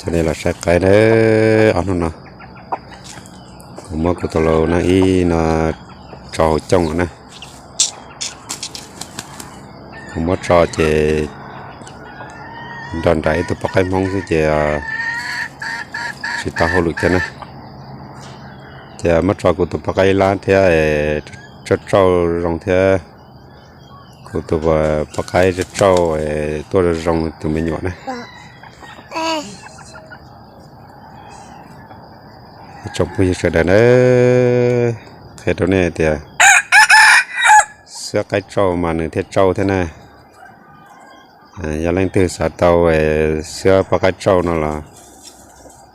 Coj nej los saib qaib nawb, ob hnub no kuv muab kuv tus lau nab ib no tso hauv cooj na. Kuv muab tso ces nrog nraim ib tug poj qaib Hmoob xwb ces tsis tau hauj lwm thiab na. Ces muab tso kuv tus poj qaib ib lab thiab, tsauj tsauj zoo thiab, kuv tus poj qaib tsauj tsauj tuaj zoo zoo tus me nyuam na. Tsoom phooj ywg sawv daws na, qhia rau nej tias xwab qaib tsauj mas nws thiaj tsauj thiab na. Yog leej twg xav tau xwab poj qaib tsauj no los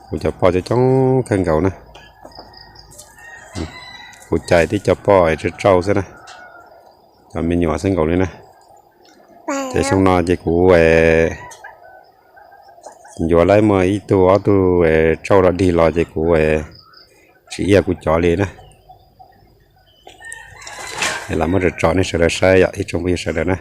kuv cov poj coob coob kawg nkaus na. Kuv cais tib co poj tsauj tsauj xwb na, cov me nyuam xwb nkaus li na. Ces xyoo no ces kuv yuav lawv muaj ib tug ob tug tsauj rov dig los ces kuv tsis iaj kuv cov li na. Los muab tsom tsom nej sawv daws saib yom, ib tsoom phooj ywg sawv daws na.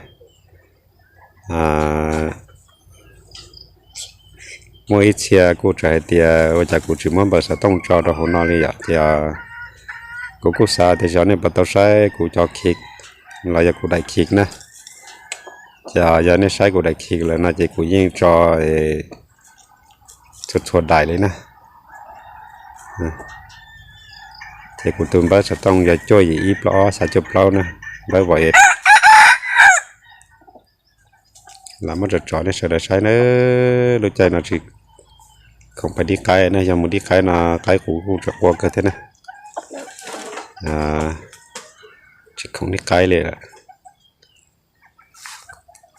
Muaj ib txhia kuj tseem hais tias ua cas kuv tsis muab npawb xov tooj tso rau hauv no li yom, ces kuv kuj xav tias xyov nej puas tau saib kuv cov khiv los yog kuv daim khiv na. Ces yog nej saib kuv daim khiv lawm no ces kuv yeej tso txhua txhua daim li na. Ces kuv tus npawb xov tooj yog cuaj yim ib plaub ob xya cuaj plaub na, npawb Vim. Los muab tsom tsom nej sawv daws saib na, lub caij no tsis khoom pais dib qaib na, yog mus dib qaib no qaib kuv kuj tseem qua kawg thiab na. Tsis khoom dib qaib li.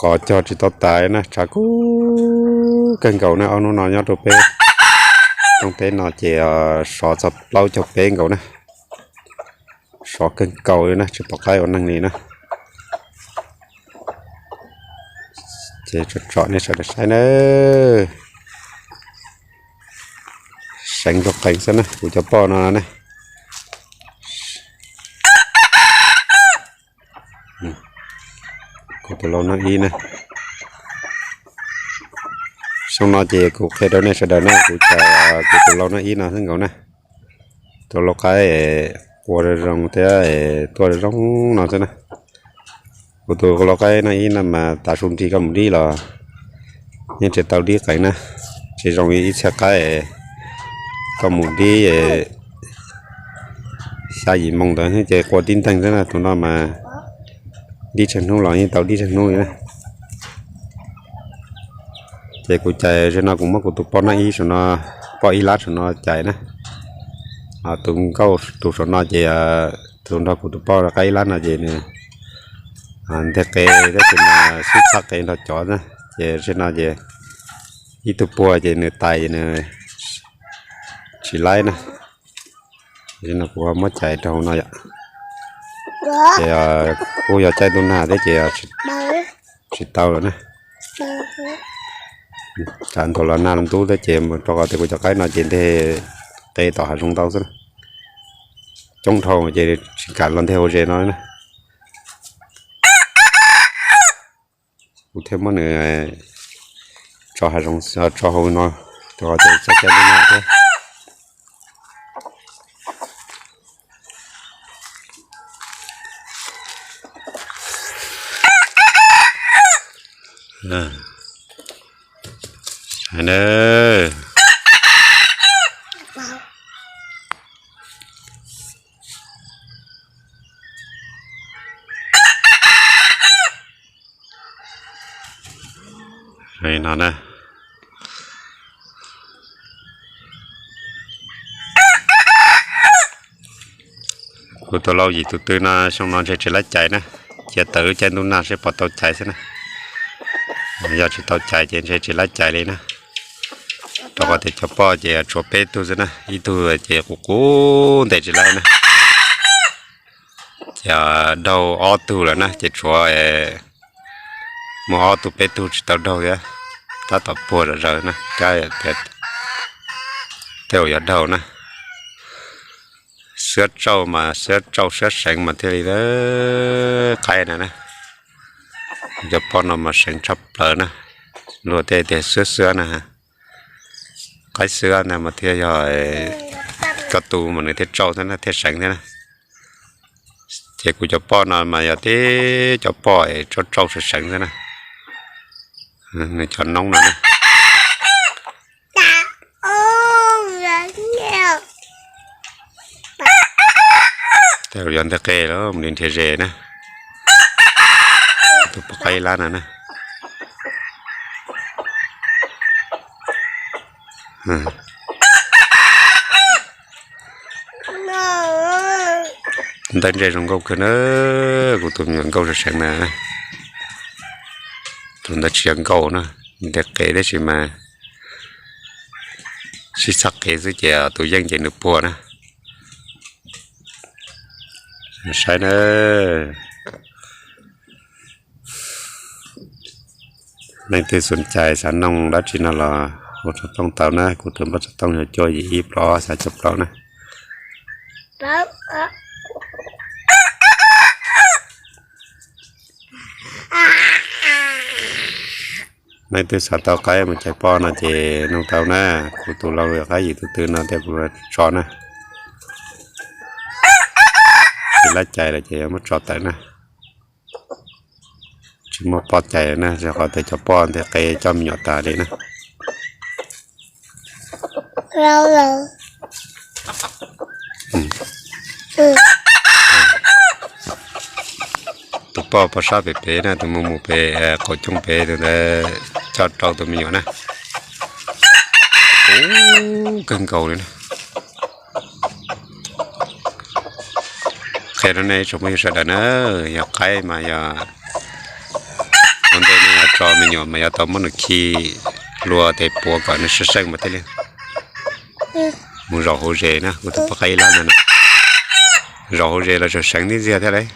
Qos cog tsis tau tas na, tshav kub kawg nkaus na, ob hnub no nyob rau peb rooj teb no ces sov txog plaub caug peb nkaus na. Sov kawg nkaus li na, tsis pom qaib ua neeg li na. Ces tsom tsom nej sawv daws saib na. Seev nkaus qees xwb na, kuv cov poj no ne. Kuv tus lau nab ib na. Xyoo no ces kuv qhia rau nej sawv daws na, kuv cais kuv tus lau nab ib no xwb nkaus na. Tus lau qaib qua zoo zoo thiab tuaj zoo zoo no xwb na. Kuv tus lau qaib nab ib no mas tav su nrig koj mus dib los yeej tsis tau dib qees na. Tsis zoo li ib txhia qaib koj mus dib xya yim moos ntawd ces qua tib nteeg xwb na, tus no mas dib tsheej hnub los yeej tau dib tsheej hnub li na. Ces kuv cais zaum no kuv muab kuv tus poj nab ib saum no, poj ib lab saum no cais na. Tus nkauj tus saum no ces tus nrog kuv tus poj qaib ib lab no ces nws nteg qe thiab ces nws sib txhab qe nrog cov na. Ces zaum no ces ib tug puag ces nws tais ces nws tsis laib na. Ces no kuv ho muab cais rau hauv no yom. Ces kuj yog caij ntuj nag thiab ces tsis tau lawm na. Tsam ntuj los nag los ntub thiab ces rau qhov tias kuv cov qaib no ces nteg qe tom hav zoov ntau xwb na. Coob dhau ces tsis kam los nteg hauv zes no na. Kuv thiaj muab nws tso hav zoov, tso hauv no, rau qhov tias txog caij ntuj nag thiab. No na, kuv tus lau yim tus twg no xyoo no ntshe tsis laib cais na, cia tawm lub caij ntuj nag seb puas tau cais xwb na. Yog tsis tau cais ces ntshe tsis laib cais li na, rau qhov tias cov poj ces tshuav peb tug xwb na, ib tug ces qub qub ntes tsis laib na. Ces daug ob tug lawm na, ces tshuav muaj ob tug peb tug tsis tau daug thiab, tab tom puag zom zaws na, kab tias tej zaum yuav daug na. Xwab tsauj mas xwab tsauj xwab seev mas thiaj li qaib na na. Cov poj no mas seev tshaj plaws na, luag tej tias xwab xwab na. Qaib xwb ntag mas thiaj yog koj tu mas nws thiaj tsau thiab na, thiaj seev thiab na. Ces kuv cov poj no mas yog tib cov poj es tsau tsau seev seev thiab na. Nws cov noob no na. Tej zaum yog ntej qe los mus li nrhiav zes na. Tus poj qaib lab no na. Ntawv ntse zoo nkauj kawg na, kuv tus me nyuam nkauj seev seev na. Tus ntawd tsis yog nkauj na, ntej qe tab sis mas sib txhab qe xwb ces tus yeej ces nws puag na. Saib na, leej twg xom cai xav noog dab tsi no los hu rau Tooj tau na, kuv tus npawb xov tooj yog cuaj yim ib plaub xya cuaj plaub na. Leej twg xav tau qaib mus cais poj no ces noog tau na, kuv tus lau qaib yim tus twg no thiaj kuv tso na. Tsis lab cais lawm ces yuav muab tso tawm na. Tsis muaj poj cais na, rau qhov tias cov poj ntej qe coj me nyuam tas li na. Tus poj poj sab pem pem na, tus mus mus pem qaum cooj pem, tus ntawd coj rau tus me nyuam na. Ub, kawg nkaus li na. Qhia rau nej ib tsoom phooj ywg sawv daws na, yog qaib mas yog ua ntej nej yuav tso me nyuam mas yuav tau muab nws khi hlua tes puav kom nws seej seej mas thiaj li mus zaum hauv zes na, kuv tus poj qaib ib lab ntawd na. Zaum hauv zes los tseem seev tib ntxiag thiab lauj.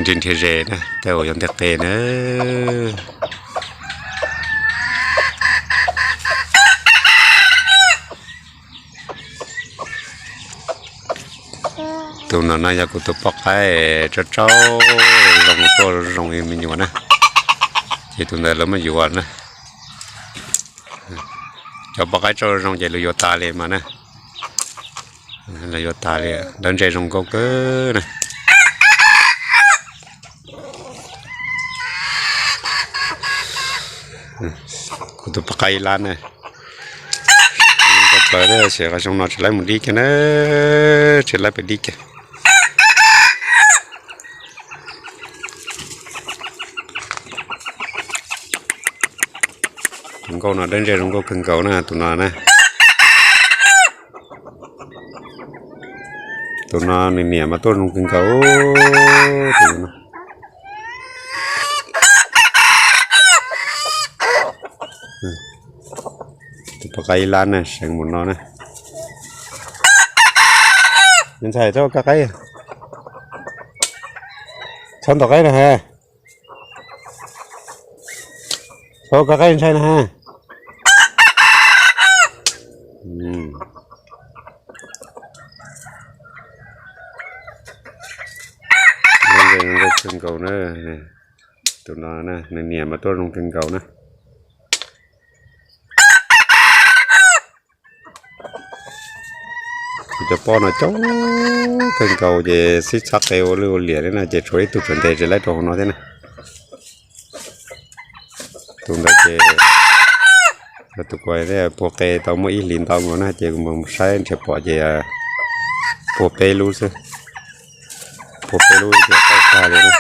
Nrhiav nrhiav zes na, tej zaum yog ntej qe na. Tus no no yog kuv tus poj qaib tsau tsau zoo tuaj zoo li me nyuam na, ces tus ntawd lawv muab yuav na. Cov poj qaib tsau zoo ces lawv yuav tas li mas na. Lawv yuav tas li, ntawv ntse zoo nkauj kawg na. Kuv tus poj qaib ib lab na. Koj plaws xyov qhov xyoo no tsis laib mus dib kiag na, tsis laib pem dib kiag. Tus nkauj no dawb ntseg zoo nkauj kawg nkaus na, tus no na. Tus no nws niam mas tuaj zoo kawg nkaus. Tus no, tus poj qaib ib lab na, seev mus no na. Ntxhais, txhob kab qaib, txhob ntaus qaib na ha. Txhob kab qaib ntshai na ha. Zoo nkauj kawg nkaus na. Tus no na, nws niam mas tuaj zoo kawg nkaus na. Kuv cov poj no coob kawg nkaus ces sib txhab qe ua lwj ua liam li no ces tshuav ib tug tseem ntes tsis laib rau hauv no thiab na. Tus ntawd ces tus kuv puag qe tau muaj ib hlis ntau nkaus na ces kuv mus saib nrhiav pom ces puag peb lub xwb. Puag peb lub ces qaij tag li na.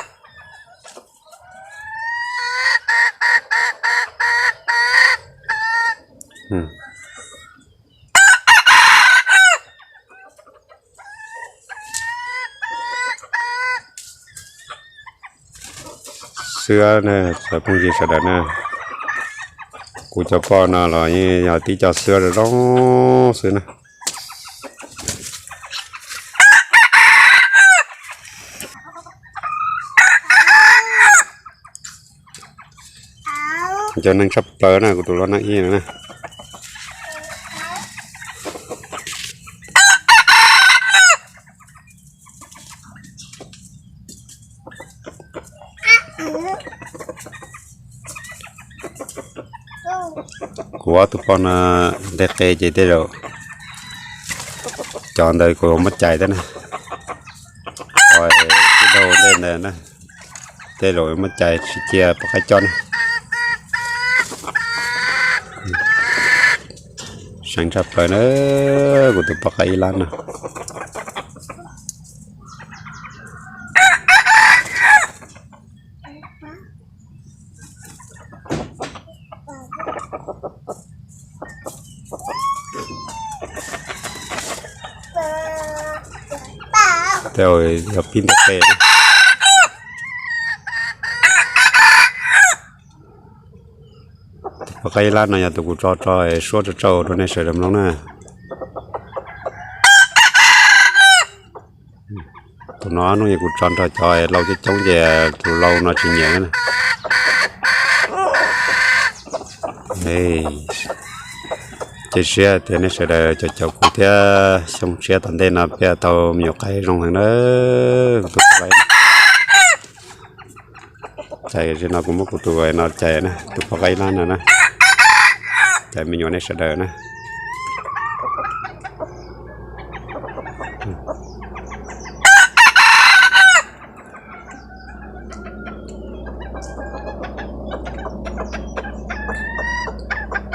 Xwab na, cov phooj ywg sawv daws na, kuv cov poj no los yeej yog tib co xwab zoo zoo xwb na. Cov neeg tshaj plaws na, kuv tus hlob neej ib no na. Ob tug poj no nteg qe ces tej zaum cov ntawd kuv muab cais thiab na. Ib daug ntej ntawd na, tej zaum muab cais tsis cia poj qaib coj na. Seev tshaj plaws na, kuv tus poj qaib ib lab no. Tej yog pib nteg qe. Tus poj qaib ib lab no yog tus kuv tso tso suab tsau tsau rau nej sawv daws mloog na. Tus no ob hnub kuv tso nrog cov lau coob coob ces tus lau no tsis nyiam na. Cia siab tias nej sawv daws caum caum kuv thiab, xyoo tshiab tom ntej no peb tau me nyuam qaib zoo heev na. Cais, no kuv muab kuv tus no cais na, tus poj qaib ib lab no na, cais me nyuam nej sawv daws na.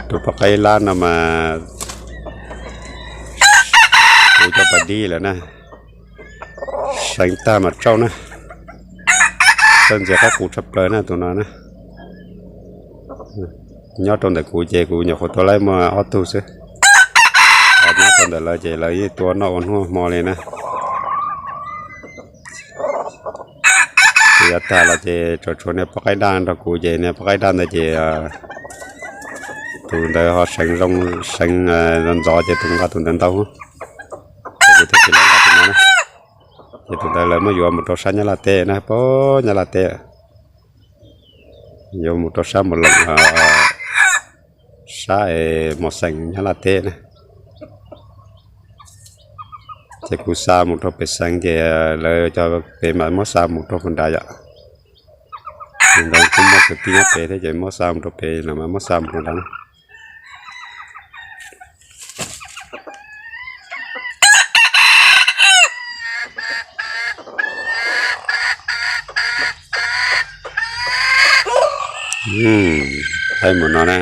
Tus poj qaib ib lab no mas kuv coj pas dib lawm na, seev tag mas tsauj na. Txawj ntxias qab qus tshaj plaws na tus no na. Nyob rau ntawm kuv ces kuv nyuam qhuav tau laib muaj ob tug xwb. Nyob rau ntawm lawv ces lawv yeej tua noj ua hnub hmo li na. Ces yav tag los ces tsuas tshuav niag poj qaib daj nrog kuv ces niag poj qaib daj ntawd ces tus ntawd ho seev zoo, seev ntxov ntxov ces tus nqa tus ntawd ntau. Ces kuv thiaj tsis laib nqa tus no na. Ces tus ntawd lawv muab yuav mus rau sab Nyab Laj teb na, pab Nyab Laj teb, yuav mus rau sab Mus Loos, sab Mos Xeem Nyab Laj teb na. Ces kuv xa mus rau pem xeev ces lawv cov pem mas muab xa mus rau puag nrad yom. Tus ntawd kuj muaj kwv tij nyob pem thiab ces muab xa mus rau pem los mas muab xa mus rau nrad na. Saib mus no na,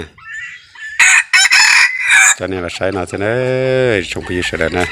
coj nej los saib no thiab na, tsoom phooj ywg sawv daws na.